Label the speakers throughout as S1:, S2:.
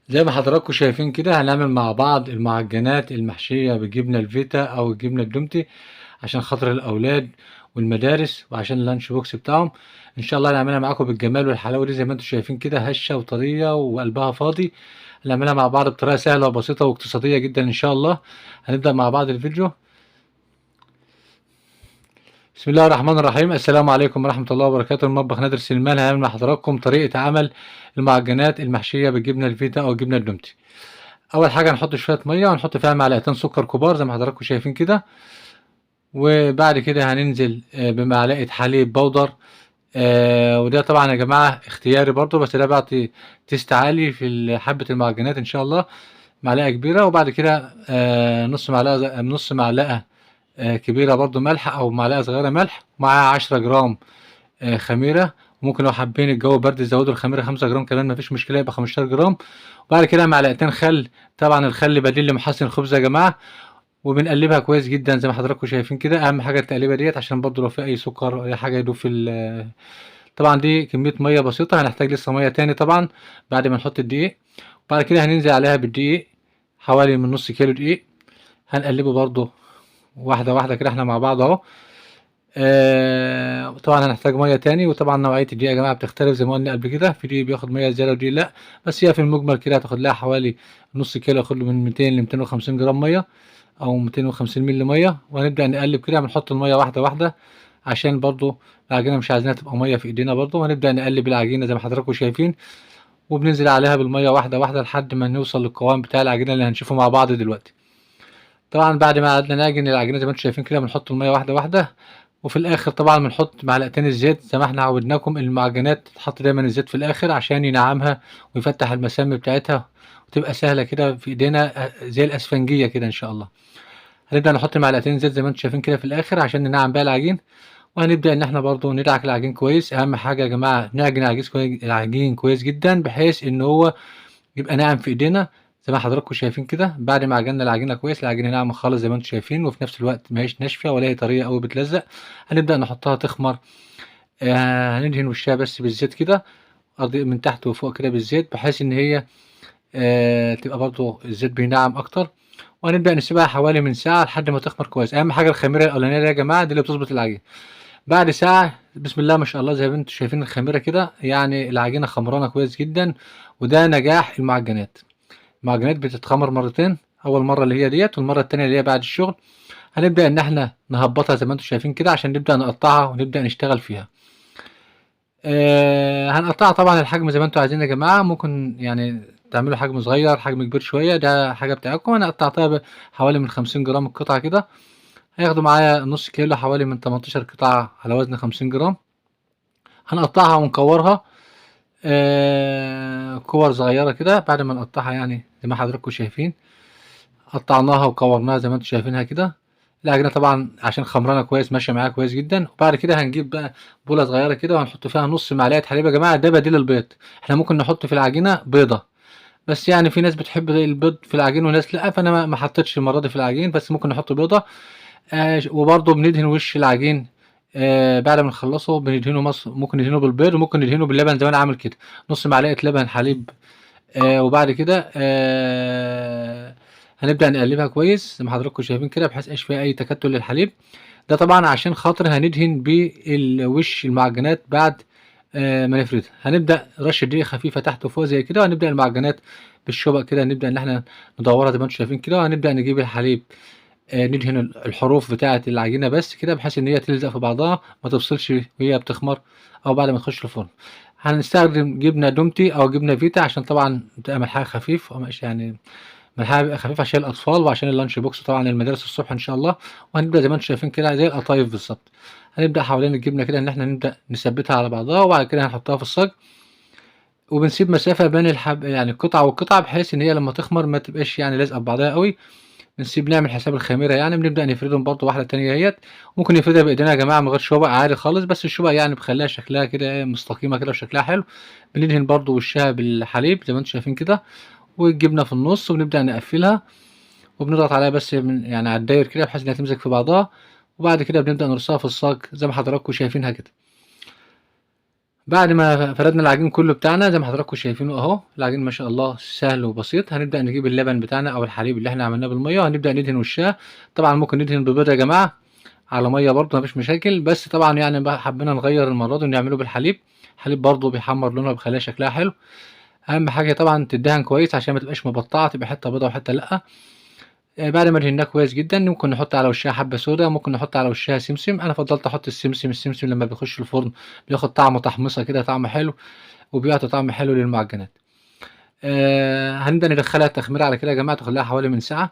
S1: زي ما حضراتكم شايفين كده هنعمل مع بعض المعجنات المحشية بالجبنة الفيتا او الجبنة الدومتي عشان خاطر الاولاد والمدارس وعشان ال lunch box بتاعهم. ان شاء الله هنعملها معاكم بالجمال والحلاوة دي زي ما انتم شايفين كده، هشة وطرية وقلبها فاضي. هنعملها مع بعض بطريقة سهلة وبسيطة واقتصادية جدا ان شاء الله. هنبدأ مع بعض الفيديو. بسم الله الرحمن الرحيم. السلام عليكم ورحمة الله وبركاته. المطبخ نادر سليمان هنعمل مع حضراتكم طريقة عمل المعجنات المحشية بالجبنة الفيتا أو الجبنة الدومتي. أول حاجة هنحط شوية مية ونحط فيها معلقتين سكر كبار زي ما حضراتكم شايفين كده، وبعد كده هننزل بمعلقة حليب بودر، وده طبعا يا جماعة اختياري برضو، بس ده بيعطي taste عالي في حبة المعجنات إن شاء الله. معلقة كبيرة، وبعد كده نص معلقة كبيرة برضو ملح أو معلقة صغيرة ملح، مع 10 جرام خميرة. وممكن لو حابين الجو برد تزودوا الخميرة 5 جرام كمان، مفيش مشكلة، يبقى 15 جرام. وبعد كده معلقتين خل، طبعا الخل بديل لمحسن الخبز يا جماعة. وبنقلبها كويس جدا زي ما حضراتكم شايفين كده. أهم حاجة التقليبة ديت عشان برضو لو في أي سكر أو أي حاجة يدوب في طبعا دي كمية مية بسيطة، هنحتاج لسه مية تاني طبعا بعد ما نحط الدقيق. وبعد كده هننزل عليها بالدقيق حوالي من نص كيلو دقيق، هنقلبه برضو واحدة واحدة كده احنا مع بعض اهو. طبعا هنحتاج مية تاني. وطبعا نوعية الدقيق يا جماعة بتختلف زي ما قلنا قبل كده، في دقيق بياخد مية زيادة ودقيق لا، بس هي في المجمل كده هتاخد لها حوالي نص كيلو، ياخد له من 200 ل 250 جرام مية او 250 مللي مية. وهنبدأ نقلب كده، بنحط المية واحدة واحدة عشان برضو العجينة مش عايزينها تبقى مية في ايدينا برضو. وهنبدأ نقلب العجينة زي ما حضراتكم شايفين، وبننزل عليها بالمية واحدة واحدة لحد ما نوصل للقوام بتاع العجينة اللي هنشوفه مع بعض دلوقتي. طبعا بعد ما قعدنا نعجن العجينة زي ما انتم شايفين كده بنحط المية واحدة واحدة، وفي الاخر طبعا بنحط معلقتين الزيت زي ما احنا عودناكم. المعجنات تتحط دايما الزيت في الاخر عشان ينعمها ويفتح المسام بتاعتها وتبقى سهلة كده في ايدينا زي الاسفنجيه كده ان شاء الله. هنبدا نحط معلقتين زيت زي ما انتم شايفين كده في الاخر عشان ننعم بقى العجين. وهنبدا ان احنا برضو ندعك العجين كويس. اهم حاجة يا جماعة نعجن العجين كويس جدا بحيث ان هو يبقى ناعم في ايدينا زي ما حضراتكم شايفين كده. بعد ما عجننا العجينة كويس، العجينة ناعمة خالص زي ما انتم شايفين، وفي نفس الوقت ما هيش ناشفة ولا هي طرية قوي بتلزق. هنبدا نحطها تخمر. هندهن وشها بس بالزيت كده، من تحت وفوق كده بالزيت، بحيث ان هي تبقى برضو الزيت بينعم اكتر. وهنبدا نسيبها حوالي من ساعة لحد ما تخمر كويس. اهم حاجة الخميره الاولانية يا جماعة، دي اللي بتظبط العجينة. بعد ساعة بسم الله ما شاء الله زي ما انتم شايفين الخميره كده، يعني العجينة خمرانه كويس جدا. وده نجاح المعجنات. المعجنات بتتخمر مرتين، اول مرة اللي هي ديت والمرة التانية اللي هي بعد الشغل. هنبدا ان احنا نهبطها زي ما انتم شايفين كده عشان نبدا نقطعها ونبدا نشتغل فيها. هنقطعها طبعا الحجم زي ما انتم عايزين يا جماعة، ممكن يعني تعملوا حجم صغير حجم كبير شوية، ده حاجة بتاعتكم. انا قطعتها حوالي من 50 جرام القطعة كده، هياخدوا معايا نص كيلو حوالي من 18 قطعه على وزن 50 جرام. هنقطعها ونكورها كور صغيرة كده. بعد ما نقطعها يعني زي ما حضراتكم شايفين قطعناها وكورناها زي ما انتم شايفينها كده. العجينة طبعا عشان خمرانه كويس ماشية معاها كويس جدا. وبعد كده هنجيب بقى بوله صغيرة كده وهنحط فيها نص معلقه حليب يا جماعة، ده بديل البيض. احنا ممكن نحط في العجينة بيضة، بس يعني في ناس بتحب البيض في العجين وناس لا، فانا ما حطيتش المرة دي في العجين، بس ممكن نحط بيضة. وبرضه بندهن وش العجين بعد ما نخلصه بندهنه ممكن ندهنه بالبيض وممكن ندهنه باللبن زي ما انا عامل كده، نص معلقه لبن حليب. وبعد كده هنبدا نقلبها كويس زي ما حضراتكم شايفين كده بحيث ايش فيها اي تكتل للحليب. ده طبعا عشان خاطر هندهن بالوش المعجنات بعد ما نفردها. هنبدا رشه دقيق خفيفة تحت وفوق زي كده، وهنبدا المعجنات بالشوبك كده، نبدا ان احنا ندورها زي ما انتم شايفين كده. وهنبدا نجيب الحليب ندهن الحروف بتاعه العجينة بس كده بحيث ان هي تلزق في بعضها ما تفصلش وهي بتخمر او بعد ما تخش الفرن. هنستخدم جبنه دومتي او جبنه فيتا عشان طبعا تبقى ملحها خفيف، او مش يعني ملحها بيبقى خفيف عشان الاطفال وعشان ال lunch box طبعا المدارس الصبح ان شاء الله. وهنبدا زي ما انتم شايفين كده زي القطايف بالظبط. هنبدا حوالين الجبنة كده ان احنا نبدا نثبتها على بعضها، وبعد كده هنحطها في الصاج. وبنسيب مسافة بين الحب يعني القطعة والقطعه بحيث ان هي لما تخمر ما تبقاش يعني لازقه ببعضها قوي. بنسيب نعمل حساب الخميره يعني. بنبدا نفردهم برضو واحدة تانية اهيت. ممكن نفردها بايدينا يا جماعة من غير شوبق عادي خالص، بس الشوبق يعني بخليها شكلها كده مستقيمة كده وشكلها حلو. بندهن برضو وشها بالحليب زي ما انتم شايفين كده، والجبنه في النص، وبنبدا نقفلها وبنضغط عليها بس من يعني على الداير كده بحيث انها تمسك في بعضها. وبعد كده بنبدا نرصها في الصاج زي ما حضراتكم شايفينها كده. بعد ما فردنا العجين كله بتاعنا زي ما حضراتكم شايفينه اهو، العجين ما شاء الله سهل وبسيط. هنبدأ نجيب اللبن بتاعنا او الحليب اللي احنا عملناه بالمية، وهنبدأ ندهن وشها. طبعا ممكن ندهن ببيض يا جماعة على مية برضه مفيش مشاكل، بس طبعا يعني بقى حبينا نغير المرة دي ونعمله بالحليب. الحليب برضه بيحمر لونها وبيخليها شكلها حلو. اهم حاجة طبعا تدهن كويس عشان ما تبقاش مبطعه، تبقى حتة بيضة وحتة لا. بعد ما دهناه كويس جدا ممكن نحط على وشها حبه سودا، ممكن نحط على وشها سمسم. انا فضلت احط السمسم. السمسم لما بيخش الفرن بياخد طعم تحميصه كده، طعم حلو، وبيعطي طعم حلو للمعجنات. هنبدا ندخلها التخمير على كده يا جماعة، تاخد لها حوالي من ساعة.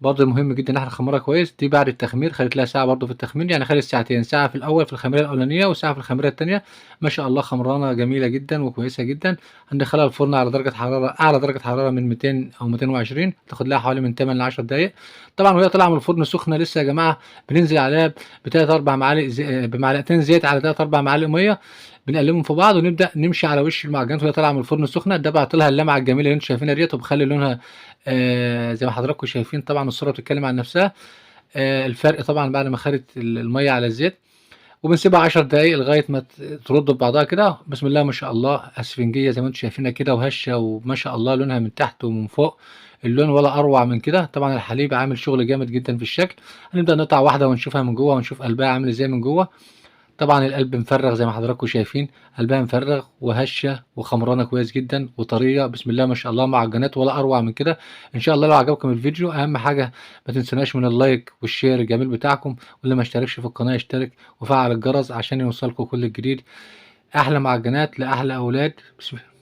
S1: برضه مهم جدا ان احنا نخمرها كويس. دي بعد التخمير خدت لها ساعة برضه في التخمير، يعني خدت ساعتين، ساعة في الاول في الخميره الاولانية وساعة في الخميره الثانية. ما شاء الله خمرانه جميلة جدا وكويسة جدا. هندخلها الفرن على درجه حرارة، اعلى درجه حرارة من 200 او 220، تاخد لها حوالي من 8 ل 10 دقائق. طبعا وهي طالعه من الفرن سخنة لسه يا جماعة، بننزل عليها بثلاث اربع معالق بمعلقتين زيت على 3 4 معالق مية، بنقلبهم في بعض ونبدا نمشي على وش المعجنات وهي طالعه من الفرن سخنة. ده بعت لها اللمعة الجميلة اللي انتم شايفينها ديت، وبخلي لونها زي ما حضراتكم شايفين. طبعا الصورة بتتكلم عن نفسها. الفرق طبعا بعد ما خدت المية على الزيت، وبنسيبها 10 دقايق لغاية ما ترد ببعضها كده. بسم الله ما شاء الله، اسفنجيه زي ما انتم شايفينها كده، وهشه وما شاء الله لونها من تحت ومن فوق، اللون ولا اروع من كده. طبعا الحليب عامل شغل جامد جدا في الشكل. هنبدا نقطع واحدة ونشوفها من جوه، ونشوف قلبها عامل ازاي من جوه. طبعا القلب مفرغ زي ما حضراتكم شايفين، قلبها مفرغ وهشه وخمرانه كويس جدا وطريه. بسم الله ما شاء الله، معجنات ولا اروع من كده. ان شاء الله لو عجبكم الفيديو، اهم حاجة ما تنسوناش من ال like وال share الجميل بتاعكم، واللي ما اشتركش في القناة يشترك وفعل الجرس عشان يوصلكم كل الجديد. احلى معجنات لاحلى اولاد. بسم الله.